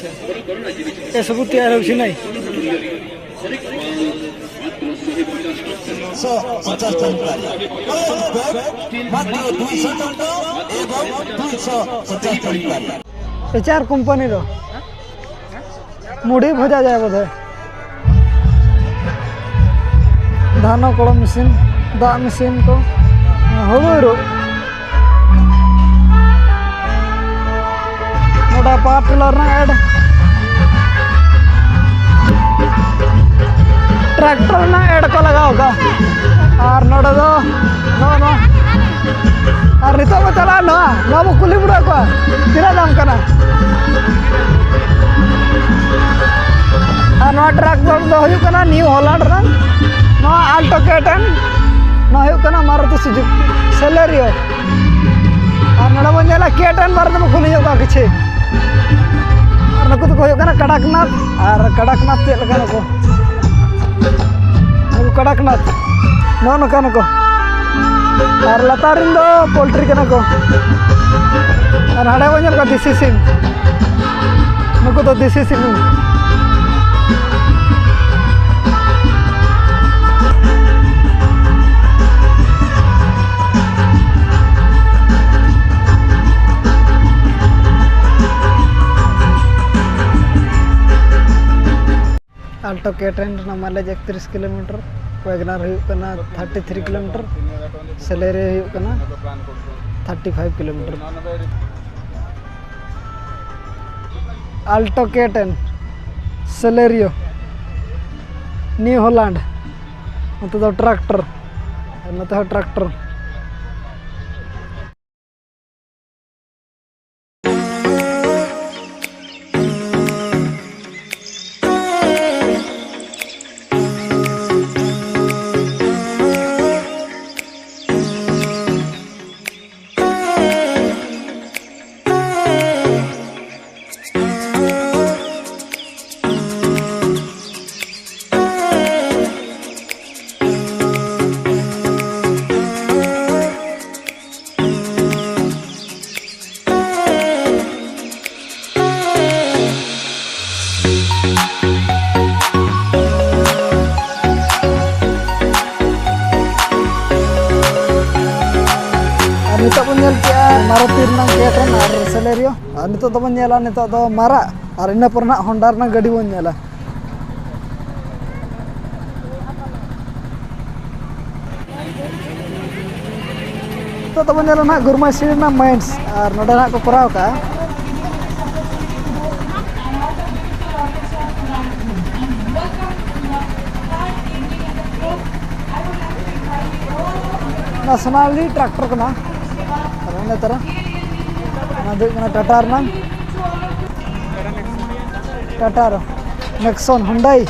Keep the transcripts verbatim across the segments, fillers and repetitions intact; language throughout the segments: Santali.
ଏସବୁ ତିଆରି ହେଉଛି ନାହିଁ। ଶହ ପଚାଶ ଟଙ୍କା। ମାତ୍ର ଦୁଇଶହ ଟଙ୍କା ଏବଂ ଦୁଇଶହ ପଚାଶ ଟଙ୍କା। ଏଚ୍ ଆର୍ କମ୍ପାନୀର ମୁଢ଼ି ଭଜାଯାଏ ବୋଧେ। ଧାନ କଳ ମେସିନ୍, ଦାଆ ମେସିନ୍ ᱠᱚ, ᱦᱩᱲᱩ ᱤᱨᱚᱜ᱾ ᱱᱚᱰᱮ ᱯᱟᱣᱟᱨ ᱴᱤᱞᱟᱨ ᱨᱮᱱᱟᱜ ᱮᱰ, ᱴᱨᱟᱠᱴᱚᱨ ᱨᱮᱱᱟᱜ ᱮᱰ ᱠᱚ ᱞᱟᱜᱟᱣ ᱠᱟᱜᱼᱟ᱾ ᱟᱨ ᱱᱚᱰᱮ ᱫᱚ ᱱᱚᱜᱼᱚ ᱱᱚᱣᱟ, ᱟᱨ ᱱᱤᱛᱚᱜ ᱵᱚ ᱪᱟᱞᱟᱜᱼᱟ ᱱᱚᱣᱟ, ᱱᱚᱣᱟ ᱵᱚ ᱠᱩᱞᱤ ᱵᱩᱴᱟᱹ ᱠᱚᱣᱟ ᱛᱤᱱᱟᱹᱜ ᱫᱟᱢ ᱠᱟᱱᱟ᱾ ᱟᱨ ᱱᱚᱣᱟ ᱴᱨᱟᱠᱴᱚᱨ ᱫᱚ ᱦᱩᱭᱩᱜ ᱠᱟᱱᱟ ᱱᱤᱭᱩ ᱦᱚᱞᱟᱱᱰ ᱨᱮᱱᱟᱜ, ᱱᱚᱣᱟ ᱟᱞᱴᱳ ᱠᱮ ᱴᱮᱱ, ᱱᱚᱣᱟ ᱦᱩᱭᱩᱜ ᱠᱟᱱᱟ ᱢᱟᱨᱩᱛᱤ ᱥᱩᱡᱩᱠᱤ ᱥᱮᱞᱮᱨᱤᱭᱳ᱾ ᱟᱨ ᱱᱚᱰᱮ ᱵᱚᱱ ᱧᱮᱞᱟ ᱠᱮ ᱴᱮᱱ ᱵᱟᱨᱮ ᱛᱮᱵᱚᱱ ᱠᱩᱞᱤ ᱧᱚᱜ ᱠᱚᱣᱟ ᱠᱤᱪᱷᱩ᱾ ᱟᱨ ᱱᱩᱠᱩ ᱫᱚᱠᱚ ᱦᱩᱭᱩᱜ ᱠᱟᱱᱟ ᱠᱟᱰᱟᱠᱱᱟᱛᱷ᱾ ᱟᱨ ᱠᱟᱰᱟᱠᱱᱟᱛᱷ ᱪᱮᱫ ᱞᱮᱠᱟ ᱱᱩᱠᱩ? ᱱᱩᱠᱩ ᱠᱟᱰᱟᱠᱱᱟᱛᱷ ᱱᱚᱜᱼᱚ ᱱᱚᱝᱠᱟ ᱱᱩᱠᱩ᱾ ᱟᱨ ᱞᱟᱛᱟᱨ ᱨᱮᱱ ᱫᱚ ᱯᱳᱞᱴᱨᱤ ᱠᱟᱱᱟ ᱠᱚ᱾ ᱟᱨ ᱦᱟᱸᱰᱮ ᱵᱚᱱ ᱧᱮᱞ ᱠᱚᱣᱟ ᱫᱮᱥᱤ ᱥᱤᱢ᱾ ᱱᱩᱠᱩ ᱫᱚ ᱫᱮᱥᱤ ᱥᱤᱢ᱾ ᱟᱞᱴᱳ ᱠᱮ ᱴᱮᱱ ᱨᱮᱱᱟᱜ ᱢᱟᱭᱞᱮᱡᱽ ᱮᱠᱛᱨᱤᱥ ᱠᱤᱞᱳᱢᱤᱴᱟᱨ, ᱣᱮᱜᱱᱟᱨ ᱦᱩᱭᱩᱜ ᱠᱟᱱᱟ ᱛᱷᱟᱨᱴᱤ ᱛᱷᱨᱤ ᱠᱤᱞᱳᱢᱤᱴᱟᱨ, ᱥᱮᱞᱮᱨᱤ ᱦᱩᱭᱩᱜ ᱠᱟᱱᱟ ᱛᱷᱟᱨᱴᱤ ᱯᱷᱟᱭᱤᱵᱷ ᱠᱤᱞᱳᱢᱤᱴᱟᱨ᱾ ᱟᱞᱴᱳ ᱠᱮ ᱴᱮᱱ, ᱥᱮᱞᱮᱨᱤᱭᱳ, ᱱᱤᱭᱩ ᱦᱚᱞᱟᱱᱰ, ᱱᱚᱛᱮ ᱫᱚ ᱴᱨᱟᱠᱴᱚᱨ, ᱟᱨ ᱱᱚᱛᱮ ᱦᱚᱸ ᱴᱨᱟᱠᱴᱚᱨ᱾ ᱢᱟᱨᱩᱛᱤ ᱨᱮᱱᱟᱜ ᱜᱮᱴ ᱨᱮᱱᱟᱜ ᱟᱨ ᱥᱮᱞᱮᱨᱤᱭᱳ᱾ ᱟᱨ ᱱᱤᱛᱚᱜ ᱫᱚᱵᱚᱱ ᱧᱮᱞᱟ, ᱱᱤᱛᱚᱜ ᱫᱚ ᱢᱟᱨᱟᱜ, ᱟᱨ ᱤᱱᱟᱹ ᱯᱚᱨᱮ ᱱᱟᱜ ᱦᱚᱱᱰᱟ ᱨᱮᱱᱟᱜ ᱜᱟᱹᱰᱤ ᱵᱚᱱ ᱧᱮᱞᱟ᱾ ᱱᱤᱛᱚᱜ ᱫᱚᱵᱚᱱ ᱧᱮᱞᱟ ᱱᱟᱜ ᱜᱩᱨᱢᱟᱭ ᱥᱤ ᱨᱮᱱᱟᱜ ᱢᱟᱭᱤᱱᱥ, ᱟᱨ ᱱᱚᱰᱮ ᱱᱟᱜ ᱠᱚ ᱠᱚᱨᱟᱣ ᱠᱟᱜᱼᱟ᱾ ᱚᱱᱟ ᱥᱳᱱᱟᱞᱤ ᱴᱨᱟᱠᱴᱚᱨ ᱠᱟᱱᱟ᱾ ᱟᱨ ᱚᱱᱟ ᱛᱟᱨᱟ, ᱚᱱᱟ ᱫᱚ ᱦᱩᱭᱩᱜ ᱠᱟᱱᱟ ᱴᱟᱴᱟ ᱨᱮᱱᱟᱜ, ᱴᱟᱴᱟ ᱨᱮ ᱱᱮᱠᱥᱚᱱ, ᱦᱩᱱᱰᱟᱭ᱾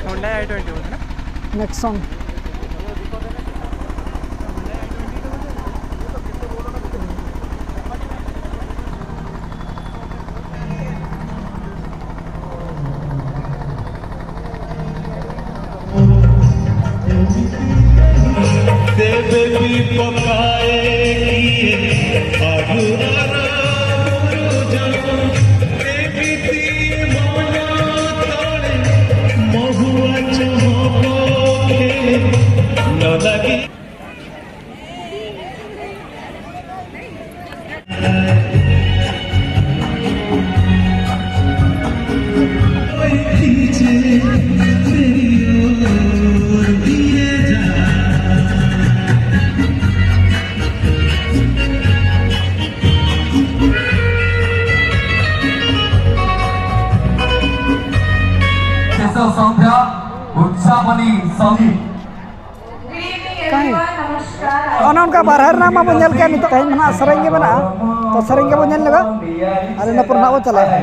ᱦᱩᱱᱰᱟᱭ ᱟᱭ ᱴᱩᱭᱮᱱᱴᱤ ᱵᱚᱞᱛᱮ ᱱᱮᱠᱥᱚᱱ᱾ ଶେଷ ସନ୍ଧ୍ୟା ଉତ୍ସାବନୀ ସଙ୍ଗୀତ। ᱚᱱᱮ ᱚᱱᱠᱟ ᱵᱟᱨᱦᱮ ᱨᱮᱱᱟᱜ ᱢᱟᱵᱚᱱ ᱧᱮᱞ ᱠᱮᱫ, ᱱᱤᱛᱚᱜ ᱛᱮᱦᱮᱧ ᱢᱟ ᱱᱟᱦᱟᱜ ᱥᱮᱨᱮᱧ ᱜᱮ ᱢᱮᱱᱟᱜᱼᱟ, ᱛᱚ ᱥᱮᱨᱮᱧ ᱜᱮᱵᱚᱱ ᱧᱮᱞ ᱧᱚᱜᱟ, ᱟᱨ ᱤᱱᱟᱹ ᱯᱚᱨ ᱱᱟᱦᱟᱜ ᱵᱚᱱ ᱪᱟᱞᱟᱜᱼᱟ᱾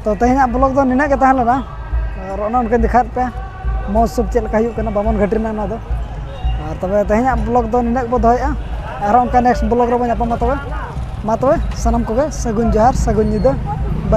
ᱛᱚ, ᱛᱮᱦᱮᱧᱟᱜ ᱵᱞᱚᱜ ᱫᱚ ᱱᱤᱱᱟᱹᱜ ᱜᱮ ᱛᱟᱦᱮᱸ ᱞᱮᱱᱟ᱾ ᱟᱨ ᱚᱱᱮ ᱚᱱᱠᱟᱧ ᱫᱮᱠᱷᱟᱣᱮᱫ ᱯᱮ, ᱢᱚᱦᱳᱛᱥᱚᱵ ᱪᱮᱫ ᱞᱮᱠᱟ ᱦᱩᱭᱩᱜ ᱠᱟᱱᱟ ᱵᱟᱢᱚᱱ ᱜᱷᱟᱹᱴᱤ ᱨᱮᱱᱟᱜ ᱱᱚᱣᱟ ᱫᱚ᱾ ᱟᱨ ᱛᱚᱵᱮ ᱛᱮᱦᱮᱧᱟᱜ ᱵᱞᱚᱜ ᱫᱚ ᱱᱤᱱᱟᱹᱜ ᱜᱮᱵᱚ ᱫᱚᱦᱚᱭᱮᱫᱼᱟ᱾ ᱟᱨᱦᱚᱸ ᱚᱱᱠᱟ ᱱᱮᱠᱥᱴ ᱵᱞᱚᱜ ᱨᱮᱵᱚ ᱧᱟᱯᱟᱢᱟ᱾ ᱛᱚᱵᱮ ᱢᱟ ᱛᱚᱵᱮ ᱥᱟᱱᱟᱢ ᱠᱚᱜᱮ ᱥᱟᱹᱜᱩᱱ ᱡᱚᱦᱟᱨ, ᱥᱟᱹᱜᱩᱱ ᱧᱤᱫᱟᱹ᱾